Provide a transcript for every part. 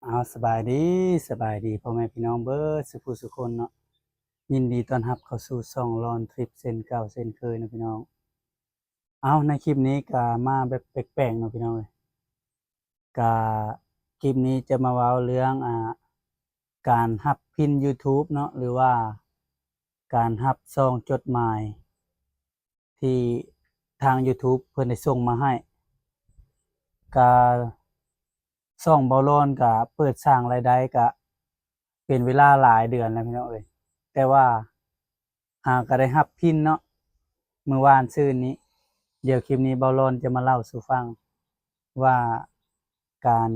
ເອົາ ສະບາຍດີ ສະບາຍດີພໍ່ແມ່ພີ່ນ້ອງເບິດສູ່ຜູ້ສູ່ຄົນເນາະ. ຍິນດີຕ້ອນຮັບເຂົ້າສູ່ຊ່ອງລອນທຣິບເຊັ່ນເກົ່າເຊັ່ນເຄີຍເນາະພີ່ນ້ອງ. ເອົາ ໃນຄລິບນີ້ກະມາແບບແປກໆເນາະພີ່ນ້ອງເອີຍ. ກະຄລິບນີ້ຈະມາເວົ້າເລື່ອງ ອ່າ ການຮັບພິນ YouTube ເນາະ ຫຼືວ່າການຮັບຊອງຈົດໝາຍ ທີ່ທາງ YouTube ເພິ່ນໄດ້ສົ່ງມາໃຫ້. ກະຊ່ອງເບົາລອນກະເປີດສ້າງລາຍໄດ້ກະເປັນເວລາຫຼາຍເດືອນແລ້ວພີ່ນ້ອງເອີຍ, ແຕ່ວ່າຫາກະໄດ້ຮັບພິນເນາະ ມື້ວານຊືນນີ້. ດຽວຄລິບນີ້ເບົາລອນຈະມາເລົ່າສູ່ຟັງວ່າ ການ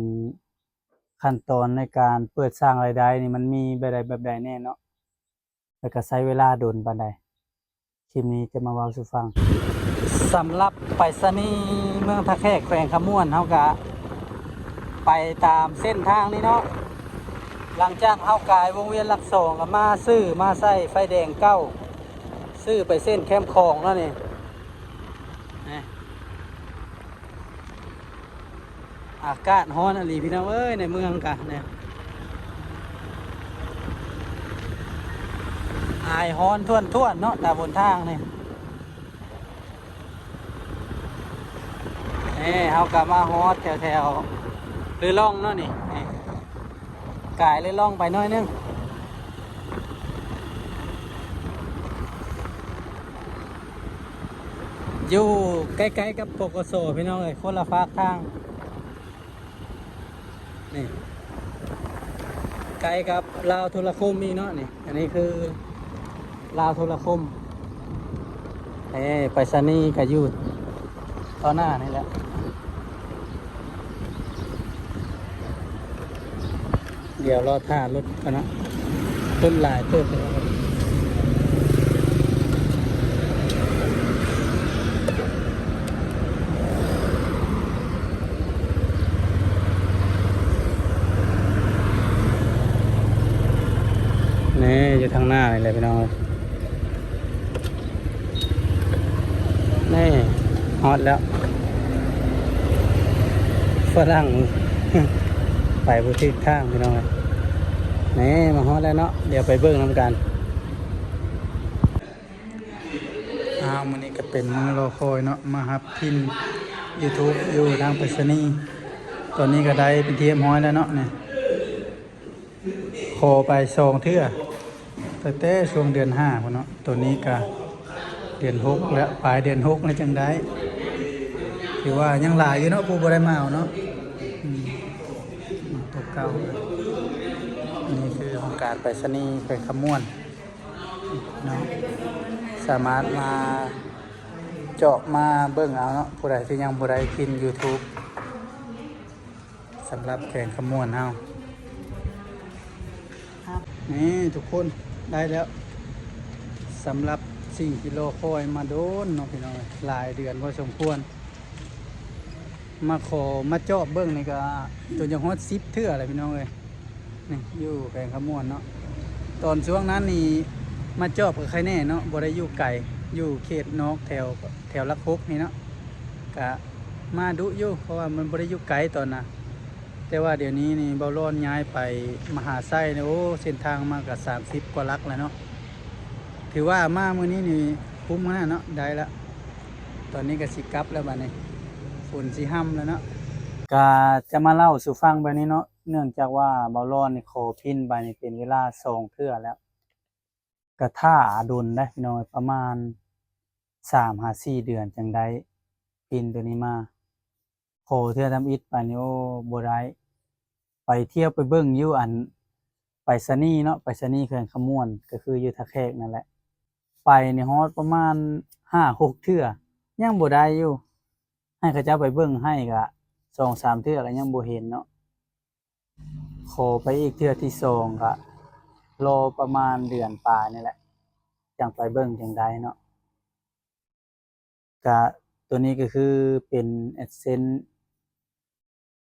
ຂັ້ນຕອນໃນການເປີດສ້າງລາຍໄດ້ນີ້ ມັນມີແບບໃດແບບໃດແດ່ເນາະ ແລ້ວກະໃຊ້ເວລາດົນປານໃດ ຄລິບນີ້ຈະມາເວົ້າສູ່ຟັງ. ສຳລັບໄປສະນີເມືອງທ່າແຂກ ແຂວງຄຳມ່ວນ ເຮົາກະໄປຕາມເສັ້ນທາງນີ້ເນາະ. ຫຼັງຈາກເຮົາກາຍວົງວຽນຫຼັກສອງ ກະມາຊື່ມາໃສ່ໄຟແດງເກົ້າ ຊື່ໄປເສັ້ນແຄມຂອງເນາະນີ້. ອາກາດຮ້ອນອີ່ຫຼີພີ່ນ້ອງເອີຍ ໃນເມືອງກະນີ້ ອາຍຮ້ອນຖ້ວນໆເນາະ ຕາບົນທາງນີ້. ເອີ ເຮົາກະມາຮອດແຖວໆເຮືອລ່ອງເນາະນີ້ ນີ້ ກາຍເຮືອລ່ອງໄປໜ້ອຍໜຶ່ງ ຢູ່ໃກ້ໆກັບ ປກສ ພີ່ນ້ອງເອີຍ ຄົນລະຟາກທາງ. ນີ້ ໃກ້ກັບລາວໂທລະຄົມອີກເນາະນີ້. ອັນນີ້ຄືລາວໂທລະຄົມ. ເອີ ໄປສະນີກະຢູ່ຕໍ່ໜ້ານີ້ແຫຼະ. ດຽວລໍຖ້າລົດກ່ອນເນາະ ຄົນຫຼາຍເຕີບ. ນີ້ ຢູ່ທາງໜ້ານີ້ແຫຼະພີ່ນ້ອງ. ນີ້ ຮອດແລ້ວ ຝຣັ່ງ ໄປບໍ່ຖືກທາງພີ່ນ້ອງເອີຍ. ນີ້ ມາຮອດແລ້ວເນາະ ດຽວໄປເບິ່ງນຳກັນ. ອ້າວ ມື້ນີ້ກະເປັນມື້ລໍຄອຍເນາະ ມາຮັບພິນ YouTube ຢູ່ທາງໄປສະນີ. ຕອນນີ້ກະໄດ້ເປັນທີ່ຮຽບຮ້ອຍແລ້ວເນາະນີ້. ຂໍໄປສອງເທື່ອ ຕັ້ງແຕ່ຊ່ວງເດືອນຫ້າພຸ້ນເນາະ. ຕອນນີ້ກະເດືອນຫົກແລ້ວ ປາຍເດືອນຫົກແລ້ວຈັ່ງໄດ້. ຖືວ່າຍັງຫຼາຍຢູ່ເນາະ ຜູ້ບໍ່ໄດ້ມາເອົາເນາະ. ອືມ ໂຕເກົ່າ. ອັນນີ້ຄືຫ້ອງການໄປສະນີແຂວງຄຳມ່ວນເນາະ ສາມາດມາຈອບມາເບິ່ງເອົາເນາະ ຜູ້ໃດທີ່ຍັງບໍ່ໄດ້ພິນ YouTube ສຳລັບແຂວງຄຳມ່ວນເຮົາ. ນີ້ທຸກຄົນ ໄດ້ແລ້ວ ສຳລັບສິ່ງທີ່ລໍຄອຍມາດົນເນາະພີ່ນ້ອງເອີຍ ຫຼາຍເດືອນພໍສົມຄວນ. ມາຂໍມາຈອບເບິ່ງນີ້ກະຈົນຈະຮອດສິບເທື່ອແຫຼະພີ່ນ້ອງເອີຍ. ນີ້ ຢູ່ແຂວງຄຳມ່ວນເນາະ ຕອນຊ່ວງນັ້ນນີ້ມາຈອບກະໄຄແນ່ເນາະ ບໍ່ໄດ້ຢູ່ໄກ ຢູ່ເຂດນອກ ແຖວ ແຖວຫຼັກຫົກນີ້ເນາະ. ກະມາດຸຢູ່ ເພາະວ່າມັນບໍ່ໄດ້ຢູ່ໄກຕອນນະ. ແຕ່ວ່າດຽວນີ້ນີ້ ເບົາລອນຍ້າຍໄປມະຫາໄຊນີ້ ໂອ້ ເສັ້ນທາງມາກະສາມສິບກວ່າຫຼັກແລ້ວເນາະ. ຖືວ່າມາມື້ນີ້ນີ້ຄຸ້ມຂະໜາດເນາະ ໄດ້ລະ. ຕອນນີ້ກະຊິກັບແລ້ວບາດນີ້ ຝົນຊິຮ່ຳແລ້ວເນາະ. ກະຈະມາເລົ່າສູ່ຟັງແບບນີ້ເນາະ ເນື່ອງຈາກວ່າເບົາລອນນີ້ຂໍພິນໄປນີ້ເປັນເວລາສອງເທື່ອແລ້ວ. ກະຖ້າດົນໄດ໋ພີ່ນ້ອງ ປະມານສາມຫາສີ່ເດືອນຈັ່ງໄດ້ພິນໂຕນີ້ມາ. ຂໍເທື່ອທຳອິດໄປນີ້ ໂອ້ ບໍ່ໄດ້. ໄປທ່ຽວໄປເບິ່ງຢູ່ອັນໄປສະນີເນາະ ໄປສະນີແຂວງຄຳມ່ວນ ກະຄືຢູ່ທ່າແຂກນັ້ນແຫຼະ. ໄປນີ້ຮອດປະມານຫ້າຫົກເທື່ອ ຍັງບໍ່ໄດ້ຢູ່. ໃຫ້ເຂົາເຈົ້າໄປເບິ່ງໃຫ້ກະສອງສາມເທື່ອກະຍັງບໍ່ເຫັນເນາະ. ຂໍໄປອີກເທື່ອທີສອງກະລໍປະມານເດືອນປາຍນີ້ແຫຼະ ຈັ່ງໄປເບິ່ງຈັ່ງໄດ້ເນາະ. ກະໂຕນີ້ກະຄືເປັນ AdSense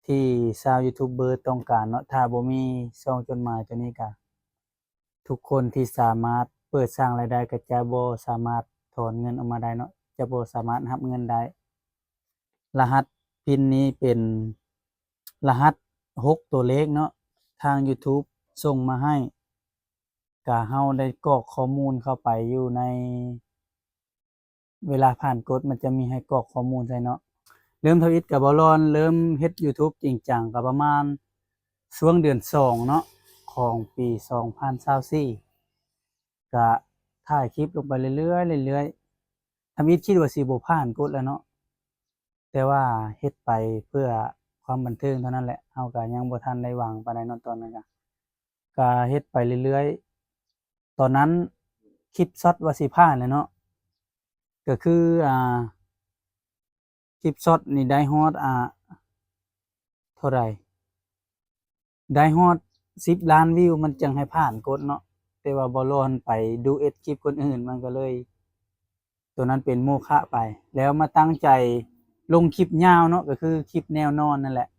ທີ່ຊາວຢູທູບເບີຕ້ອງການເນາະ. ຖ້າບໍ່ມີຊ່ອງຈົດໝາຍໂຕນີ້ກະ ທຸກຄົນທີ່ສາມາດເປີດສ້າງລາຍໄດ້ກະຈະບໍ່ສາມາດຖອນເງິນອອກມາໄດ້ເນາະ ຈະບໍ່ສາມາດຮັບເງິນໄດ້. ລະຫັດພິນນີ້ເປັນລະຫັດຫົກໂຕເລກເນາະ ທາງ YouTube ສົ່ງມາໃຫ້ ກະເຮົາໄດ້ກອກຂໍ້ມູນເຂົ້າໄປຢູ່ໃນ ເວລາຜ່ານກົດມັນຈະມີໃຫ້ກອກຂໍ້ມູນໃສ່ເນາະ. ເລີ່ມທຳອິດກະບໍ່ລອນ ເລີ່ມເຮັດ YouTube ຈິງຈັງກະປະມານຊ່ວງເດືອນສອງເນາະ ຂອງປີສອງພັນຊາວສີ່ ກະຖ່າຍຄລິບລົງໄປເລື້ອຍໆ ເລື້ອຍໆ. ທຳອິດຄິດວ່າຊິບໍ່ຜ່ານກົດແລ້ວເນາະ ແຕ່ວ່າເຮັດໄປເພື່ອຄວາມບັນເທີງເທົ່ານັ້ນແຫຼະ ເຮົາກະຍັງບໍ່ທັນໄດ້ຫວັງປານໃດເນາະ ຕອນນັ້ນກະ ກະເຮັດໄປເລື້ອຍໆ. ຕອນນັ້ນຄລິບຊັອດວ່າຊິຜ່ານແຫຼະເນາະ ກະຄື ອ່າ ຄລິບຊັອດນີ້ໄດ້ຮອດ ອ່າ ເທົ່າໃດ ໄດ້ຮອດສິບລ້ານວິວ ມັນຈັ່ງໃຫ້ຜ່ານກົດເນາະ ແຕ່ວ່າບໍ່ລອນໄປດູເອັດຄລິບຄົນອື່ນ ມັນກະເລີຍ ໂຕນັ້ນເປັນໂມຄະໄປ ແລ້ວມາຕັ້ງໃຈລົງຄລິບຍາວເນາະ ກະຄືຄລິບແນວນອນນັ້ນແຫຼະ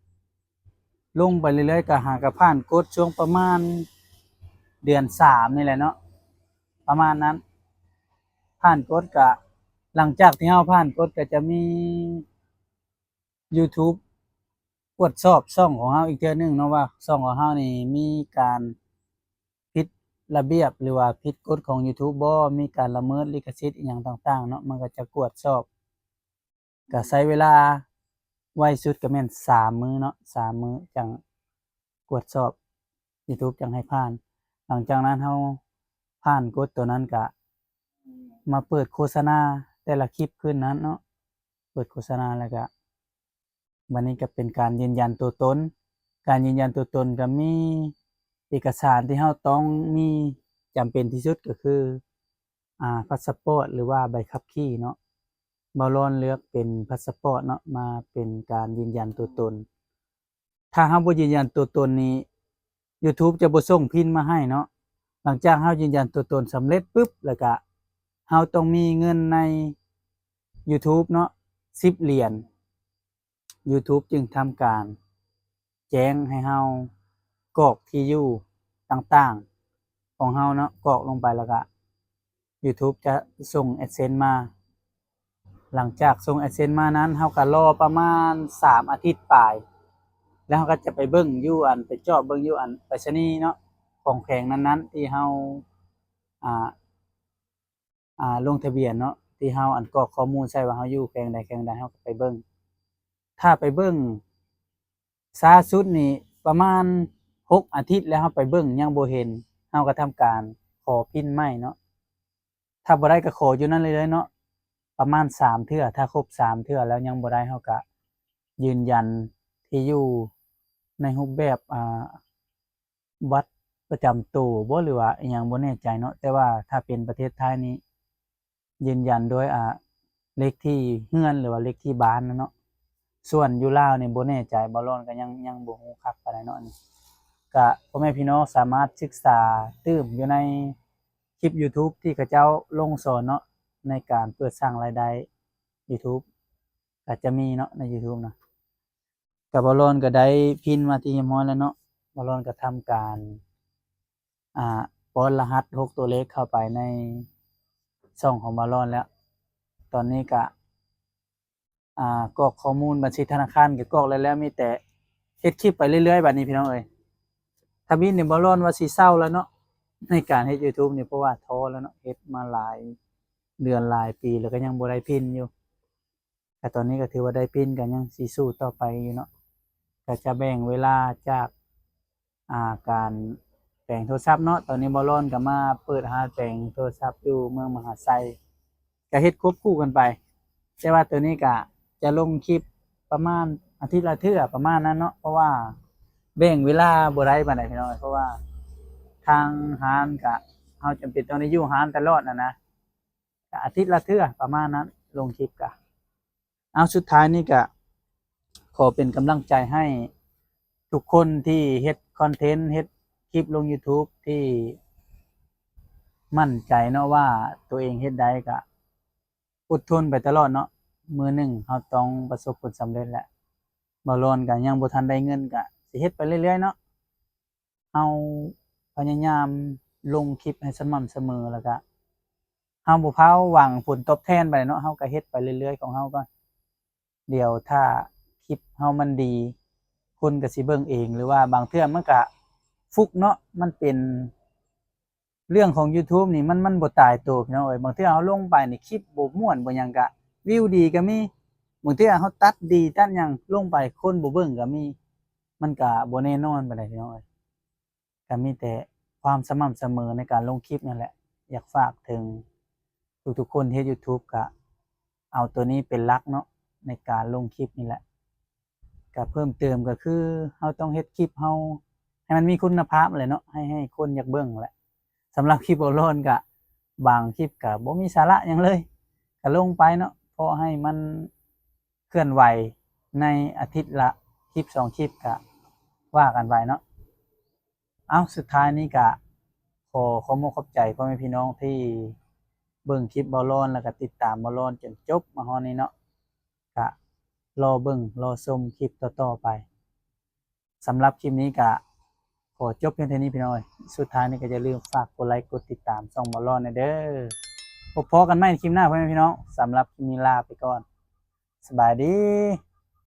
ລົງໄປເລື້ອຍໆ ກະຫາກະຜ່ານກົດຊ່ວງປະມານເດືອນສາມນີ້ແຫຼະເນາະ ປະມານນັ້ນ ຜ່ານກົດກະ ຫຼັງຈາກທີ່ເຮົາຜ່ານກົດກະຈະມີ YouTube ກວດສອບຊ່ອງຂອງເຮົາອີກເທື່ອໜຶ່ງເນາະ ວ່າຊ່ອງຂອງເຮົານີ້ມີການຜິດລະບຽບ ຫຼືວ່າຜິດກົດຂອງ YouTube ບໍ່ ມີການລະເມີດລິຂະສິດອີ່ຫຍັງຕ່າງໆເນາະ ມັນກະຈະກວດສອບ ກະໃຊ້ເວລາໄວສຸດກະແມ່ນສາມມື້ເນາະ ສາມມື້ຈັ່ງກວດສອບ YouTube ຈັ່ງໃຫ້ຜ່ານ. ຫຼັງຈາກນັ້ນເຮົາຜ່ານກົດໂຕນັ້ນກະມາເປີດໂຄສະນາແຕ່ລະຄລິບຄືນນັ້ນເນາະ ເປີດໂຄສະນາແລ້ວກະ ບາດນີ້ກະເປັນການຢືນຢັນຕົວຕົນ ການຢືນຢັນຕົວຕົນກະມີເອກະສານທີ່ເຮົາຕ້ອງມີ ຈຳເປັນທີ່ສຸດກະຄື ອ່າ ພາສປອດ ຫຼືວ່າໃບຂັບຂີ່ເນາະ ບ່າວລອນເລືອກເປັນພາສປອດເນາະ ມາເປັນການຢືນຢັນຕົວຕົນ. ຖ້າເຮົາບໍ່ຢືນຢັນຕົວຕົນນີ້ YouTube ຈະບໍ່ສົ່ງພິນມາໃຫ້ເນາະ. ຫຼັງຈາກເຮົາຢືນຢັນຕົວຕົນສຳເລັດປຶບ ແລ້ວກະເຮົາຕ້ອງມີເງິນໃນ YouTube ເນາະ ສິບຫຼຽນ YouTube ຈຶ່ງທຳການແຈ້ງໃຫ້ເຮົາກອກທີ່ຢູ່ຕ່າງໆຂອງເຮົາເນາະ ກອກລົງໄປແລ້ວກະ YouTube ຈະສົ່ງ AdSense ມາ. ຫຼັງຈາກສົ່ງ AdSense ມານັ້ນ ເຮົາກະລໍປະມານສາມອາທິດປາຍ ແລ້ວເຮົາກະຈະໄປເບິ່ງຢູ່ອັນ ໄປຈອບເບິ່ງຢູ່ອັນໄປສະນີເນາະ ຂອງແຂວງນັ້ນໆ ທີ່ເຮົາ ອ່າ ອ່າ ລົງທະບຽນເນາະ ທີ່ເຮົາອັນກອກຂໍ້ມູນໃສ່ວ່າເຮົາຢູ່ແຂວງໃດແຂວງໃດ ເຮົາກະໄປເບິ່ງ. ຖ້າໄປເບິ່ງຊ້າສຸດນີ້ປະມານຫົກອາທິດແລ້ວ ເຮົາໄປເບິ່ງຍັງບໍ່ເຫັນ ເຮົາກະທຳການຂໍພິນໃໝ່ເນາະ. ຖ້າບໍ່ໄດ້ກະຂໍຢູ່ນັ້ນເລື້ອຍໆເນາະ ປະມານສາມເທື່ອ ຖ້າຄົບສາມເທື່ອແລ້ວຍັງບໍ່ໄດ້ ເຮົາກະຢືນຢັນທີ່ຢູ່ໃນຮູບແບບ ອ່າ ບັດປະຈຳໂຕບໍ ຫຼືວ່າອີ່ຫຍັງບໍ່ແນ່ໃຈເນາະ ແຕ່ວ່າຖ້າເປັນປະເທດໄທນີ້ຢືນຢັນໂດຍ ອ່າ ເລກທີ່ເຮືອນ ຫຼືວ່າເລກທີ່ບ້ານນະເນາະ. ສ່ວນຢູ່ລາວນີ້ບໍ່ແນ່ໃຈ ບ່າວລອນກະຍັງ ຍັງບໍ່ຮູ້ຄັກປານໃດເນາະ. ອັນນີ້ກະພໍ່ແມ່ພີ່ນ້ອງສາມາດສຶກສາຕື່ມຢູ່ໃນຄລິບ YouTube ທີ່ເຂົາເຈົ້າລົງສອນເນາະ ໃນການເປີດສ້າງລາຍໄດ້ YouTube ກະຈະມີເນາະ ໃນ YouTube ນະ. ກະບ່າວລອນກະໄດ້ພິນມາທີ່ຮຽບຮ້ອຍແລ້ວເນາະ. ບ່າວລອນກະທຳການ ອ່າ ປ້ອນລະຫັດຫົກຕົວເລກເຂົ້າໄປໃນຊ່ອງຂອງບ່າວລອນແລ້ວ. ຕອນນີ້ກະ ອ່າ ກອກຂໍ້ມູນບັນຊີທະນາຄານກະກອກແລ້ວ ແລ້ວມີແຕ່ເຮັດຄລິບໄປເລື້ອຍໆ ບາດນີ້ພີ່ນ້ອງເອີຍ. ທຳອິດນີ້ບ່າວລອນວ່າຊິເຊົາແລ້ວເນາະ ໃນການເຮັດ YouTube ນີ້ ເພາະວ່າທໍ້ແລ້ວເນາະ ເຮັດມາຫຼາຍເດືອນຫຼາຍປີແລ້ວກະຍັງບໍ່ໄດ້ພິນຢູ່. ກະຕອນນີ້ກະຖືວ່າໄດ້ພິນ ກະຍັງຊິສູ້ຕໍ່ໄປຢູ່ເນາະ. ກະຈະແບ່ງເວລາຈາກ ອ່າ ການແປງໂທລະສັບເນາະ. ຕອນນີ້ບ່າວລອນກະມາເປີດຮ້ານແປງໂທລະສັບຢູ່ເມືອງມະຫາໄຊ ກະເຮັດຄວບຄູ່ກັນໄປ. ແຕ່ວ່າໂຕນີ້ກະຈະລົງຄລິບປະມານອາທິດລະເທື່ອປະມານນັ້ນເນາະ ເພາະວ່າແບ່ງເວລາບໍ່ໄດ້ປານໃດພີ່ນ້ອງ ເພາະວ່າທາງຮ້ານກະ ເຮົາຈຳເປັນຕ້ອງໄດ້ຢູ່ຮ້ານຕະຫຼອດນະນະ. ກະອາທິດລະເທື່ອປະມານນັ້ນ ລົງຄລິບກະ. ເອົາ ສຸດທ້າຍນີ້ກະຂໍເປັນກຳລັງໃຈໃຫ້ທຸກຄົນທີ່ເຮັດຄອນເທັນ ເຮັດຄລິບລົງ YouTube ທີ່ໝັ້ນໃຈເນາະວ່າໂຕເອງເຮັດໄດ້ ກະອົດທົນໄປຕະຫຼອດເນາະ. ມື້ໜຶ່ງເຮົາຕ້ອງປະສົບຜົນສຳເລັດແຫຼະ. ບ່າວລອນກະຍັງບໍ່ທັນໄດ້ເງິນ ກະຊິເຮັດໄປເລື້ອຍໆເນາະ. ເຮົາພະຍາຍາມລົງຄລິບໃຫ້ສະໝ່ຳສະເໝີ ແລ້ວກະເຮົາບໍ່ພາວຫວັງຜົນຕອບແທນປານໃດເນາະ ເຮົາກະເຮັດໄປເລື້ອຍໆຂອງເຮົາກ່ອນ. ດຽວຖ້າຄລິບເຮົາມັນດີ ຄົນກະຊິເບິ່ງເອງ ຫຼືວ່າບາງເທື່ອມັນກະ ຟຸກເນາະ ມັນເປັນເລື່ອງຂອງ YouTube ນີ້ ມັນ ມັນບໍ່ຕາຍໂຕພີ່ນ້ອງເອີຍ. ບາງເທື່ອເຮົາລົງໄປນີ້ ຄລິບບໍ່ມ່ວນບໍ່ຫຍັງກະ ວິວດີກະມີ, ບາງເທື່ອເຮົາຕັດດີຕັດຫຍັງລົງໄປ ຄົນບໍ່ເບິ່ງກະມີ. ມັນກະບໍ່ແນ່ນອນປານໃດພີ່ນ້ອງເອີຍ. ກະມີແຕ່ຄວາມສະໝ່ຳສະເໝີໃນການລົງຄລິບນັ້ນແຫຼະ. ຢາກຝາກເຖິງທຸກໆຄົນເຮັດ YouTube ກະເອົາໂຕນີ້ເປັນຫຼັກເນາະ ໃນການລົງຄລິບນີ້ແຫຼະ. ກະເພີ່ມເຕີມກະຄືເຮົາຕ້ອງເຮັດຄລິບເຮົາໃຫ້ມັນມີຄຸນນະພາບແຫຼະເນາະ ໃຫ້ ໃຫ້ຄົນຢາກເບິ່ງແຫຼະ. ສຳລັບຄລິບເວົ້າລ້ອນກະ ບາງຄລິບກະບໍ່ມີສາລະຫຍັງເລີຍ ກະລົງໄປເນາະ ພໍໃຫ້ມັນເຄື່ອນໄຫວໃນອາທິດລະຄລິບສອງຄລິບ ກະວ່າກັນໄປເນາະ. ເອົ້າ ສຸດທ້າຍນີ້ກະຂໍຂອບມົກຂອບໃຈພໍ່ແມ່ພີ່ນ້ອງທີ່ເບິ່ງຄລິບເວົ້າລ້ອນ ແລ້ວກະຕິດຕາມເວົ້າລ້ອນຈົນຈົບມາຮອດນີ້ເນາະ. ກະລໍເບິ່ງລໍຊົມຄລິບຕໍ່ໆໄປ. ສຳລັບຄລິບນີ້ກະຂໍຈົບພຽງເທົ່ານີ້ພີ່ນ້ອງເອີຍ. ສຸດທ້າຍນີ້ກະຢ່າລືມຝາກກົດໄລກົດຕິດຕາມຊ່ອງເວົ້າລ້ອນແດ່ເດີ. ພົບພໍ້ກັນໃໝ່ໃນຄລິບໜ້າພໍ່ແມ່ພີ່ນ້ອງ. ສຳລັບຄລິບນີ້ລາໄປກ່ອນ. ສະບາຍດີ.